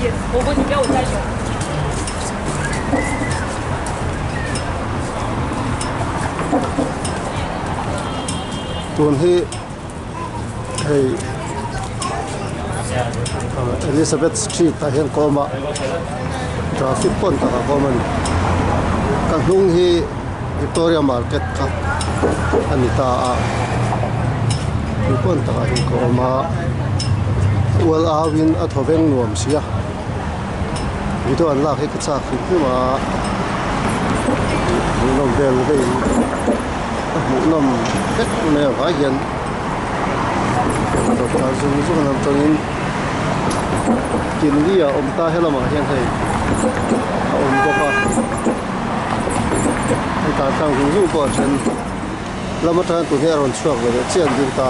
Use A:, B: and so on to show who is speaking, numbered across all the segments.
A: Tun hi hei Elizabeth street ah hian ka awm a traffic pawn takah ka awm a ni ka hnung hi Victoria market kha a ni ta a tui pawn takah hian ka awm a ual au in a thaw veng nuam si a video an lak hi ka chak hrim hrim a hmuhnawm vel vei a hmuhnawm vek mai a vai hian dawhkan zung zung an awm chuanin kinli a awm ta helamah hian hei a awm bawk a hei tan tlang zung zung pawh a then lam atang tun hi a rawn chhuak ve leh chiah an ding ta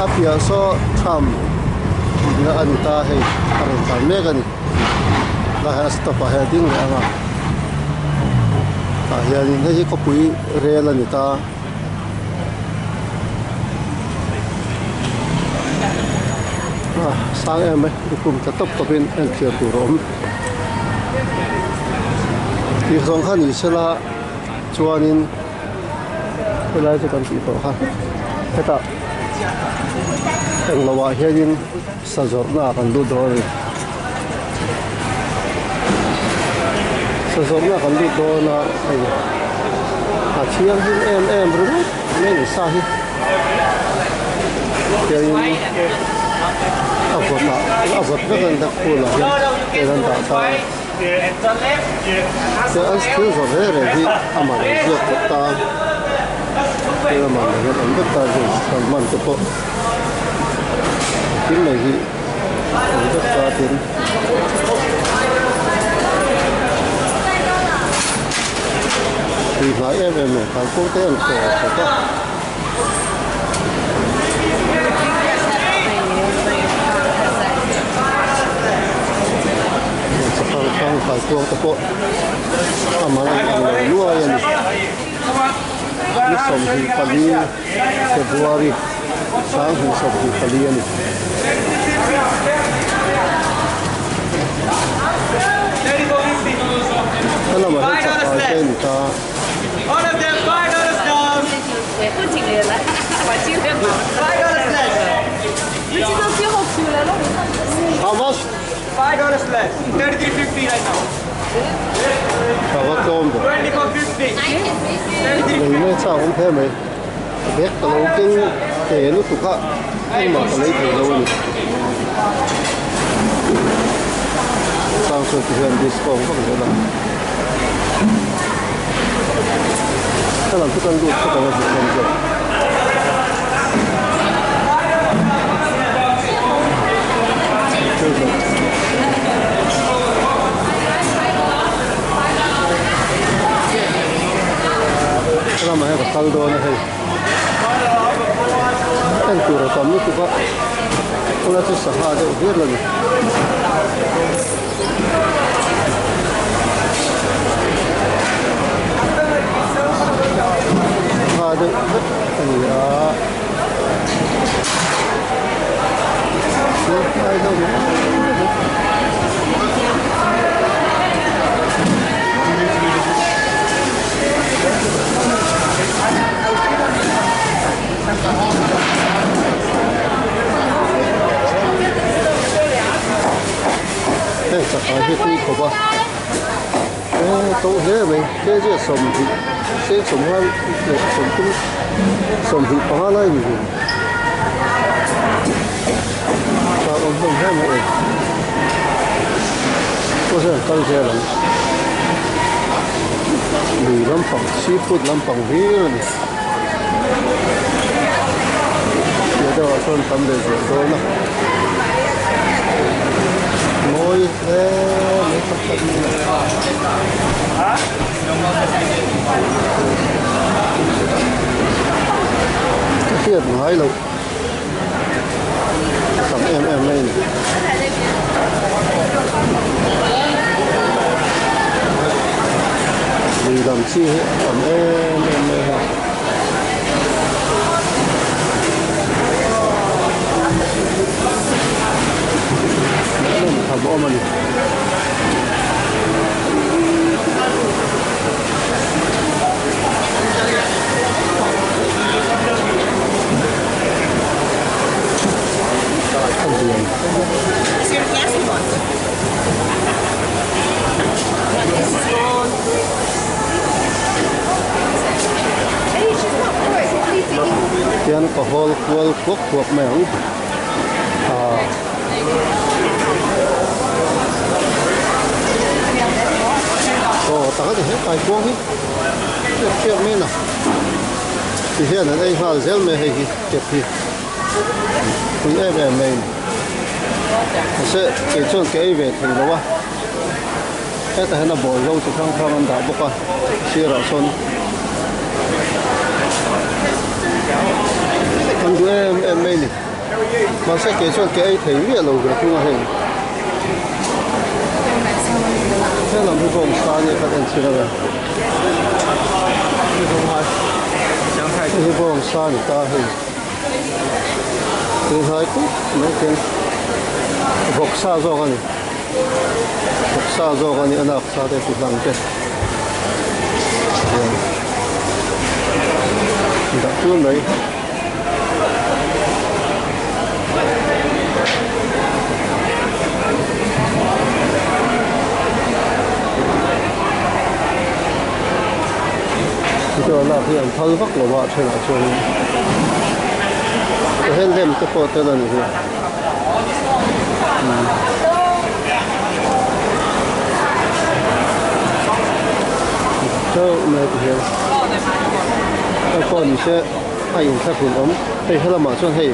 A: a piah saw tram na a ni ta hei a rawn tlan mek a ni lai hian a stop ah hian a ding leh ang a tah hianin hei hi khawpui rel a ni ta. Sang em mai lukhum tla tawp tawp in en thlir tur a awm tih zawng kha ni sela chuanin helai chu kan tih tawh kha hetah englo ah hianin sa zawrhna ah kan lut dawn a ni sa zawrhna kan lut dawn a hei a thianghlim em em ringawt mai a ni sa hi hianin a vawt ah a vawt vek a ni ta phul ah hian tel an dah ta a an thil zawrh reng reng hi a man an ziak vek ta a thil a man ang hian awm vek ta a kan hman te pawh engkim mai hi awm vek ta a tin. Tui hnai em em mai kalkawng te an tawh khawp a. Hmeichhe hrang hrang kalkuang te pawh a man an ang lo nuai a ni. Ni 24 February 2024 a ni. Helamah hian chakkai te a ni ta. How much?
B: $5 less. 33.50 right now.
A: Ka va tlawm ber.
B: 24.50.
A: Lei mai chak awm hle mai. Bag ka lo keng te lutuk a engmah ka lei thei lo a ni. Chang chuan ti hian discount vak zel a. Helam chu kan lut phawt ang a zuk lam zawk. Helamah hian ka kal dawn a hei en tur a tam lutuk a khawlai chu sangha deuh hlir la ni. Sangha deuh vek a ni a. Heng chakah hi tui khawp a eee to hle mai kg a 20 cheng 50 leh 30 25 lai ni ve. Tah awm hlawm hle mai e pawh hian kal zel ang lui lampang seafood lampang hlir a ni piah deuh ah sawn tam leh zual dawn a mawi hle mai pakhat ka hriat ngai loh. Tam em em mai a ni. Lui lam chi hi a tam em em mai a. awm a ni. Tian ka hawl kual thuak thuak mai ang ah. Aw tak a ni he kaikuang hi hriat hriat mai a ti hian an ei nghal zel mai hei hi step hi pui em em mai a ni mahse kei chuan ka ei ve thei lo a hetah hian a bawl zo chi hrang hrang an dah bawk a sirah sawn an duh em em mai a ni mahse kei chuan ka ei thei miah lo ve thung a hei helam hi bawngsa ania kan en chhin ang e. Hei hi bawngsa a ni ta hei tui hlai tut mai khian vawksa zawk a ni vawksa zawk a ni a nak sa te ti hlang te dah tur mai. Video lak hi an phal vak lo a a thenah chuanin tihian lem te pawh tel a ni hi umm. Teuh mai tihian hei pawh ni se a inthlahrun awm hei helamah chuan hei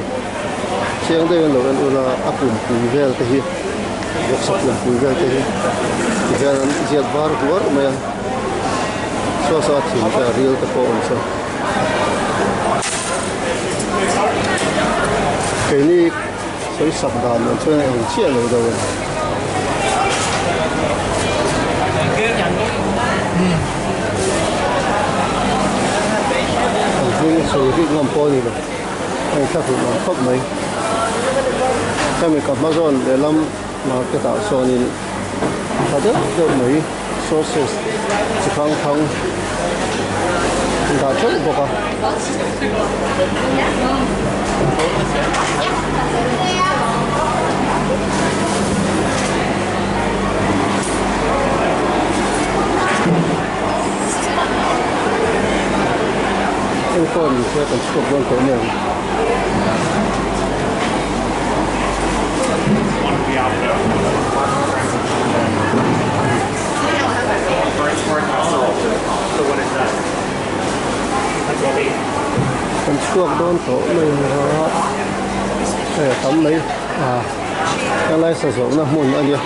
A: chiang deuhin lo en ula a pumpui vel te hi vawksa pumpui vel te hi tihian an ziak var huar mai a saw saw a thing te a ril te pawh a awm saw keini sawi sak dan ang chuan a eng chiah lo deuh a ni. An hming sawi rik ngam pawh a ni lo a inthlahrun ang khawp mai. Hemi ka hma zawn lehlam market ah sawnin tha deuh deuh mai sauces chi hrang hrang an dah teuh bawk a. Heng pawh ni se kan chhuak dawn tawh mai ang. Kan chhuak dawn tawh mai ang a hei a tam mai a helai sa zawrhna hmun a nia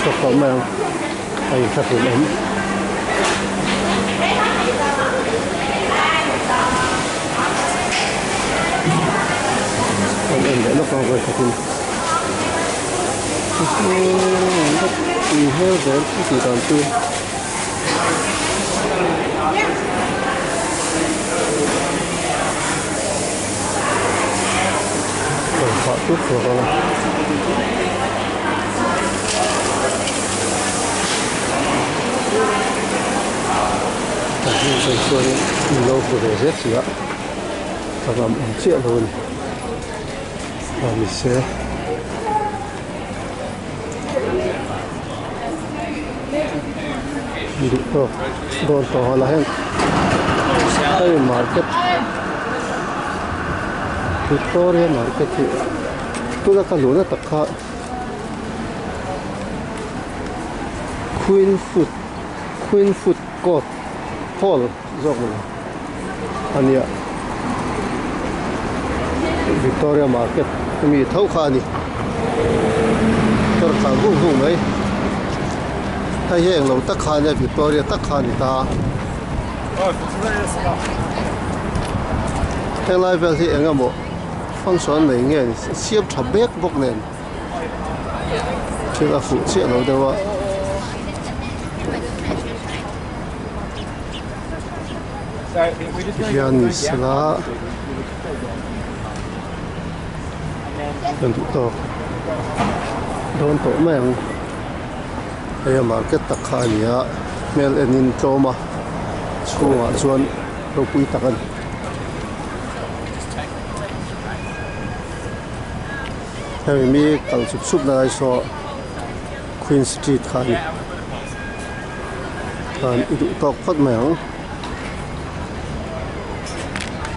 A: chhuak tawh mai ang a inthlahrun awm. An en leh lawk a vawi khatin tui hmel zel chu tih dan chu rawn phah tut tur ang a. Kan hmun sawi chuanin min lo hmu ve zet si a, ka ram awm chiah lo a ni. A ni se. Duh tawk dawn tawh a la heng hei market Victoria market hi tuna ka luhna tak kha Queen food Queen food court hall zawk maw a nia Victoria market ami tho kha a ni kawr khah vung vung mai hei hi englo tak kha a nia Victoria tak kha a ni ta helai vel hi eng emaw function nei nge ni siam tha bek bawk nen. Thil a fuh chiah lo deuh a. Tihian ni sela. Kan duh tawk dawn tawh mai ang. Hei a market tak kha a ni a, hmel enin tlawm a, chhungah chuan ropui tak a ni. Hemi mi kal chuk chuk na lai saw Queen Street kha a ni. Khan i duh tawk phawt mai ang.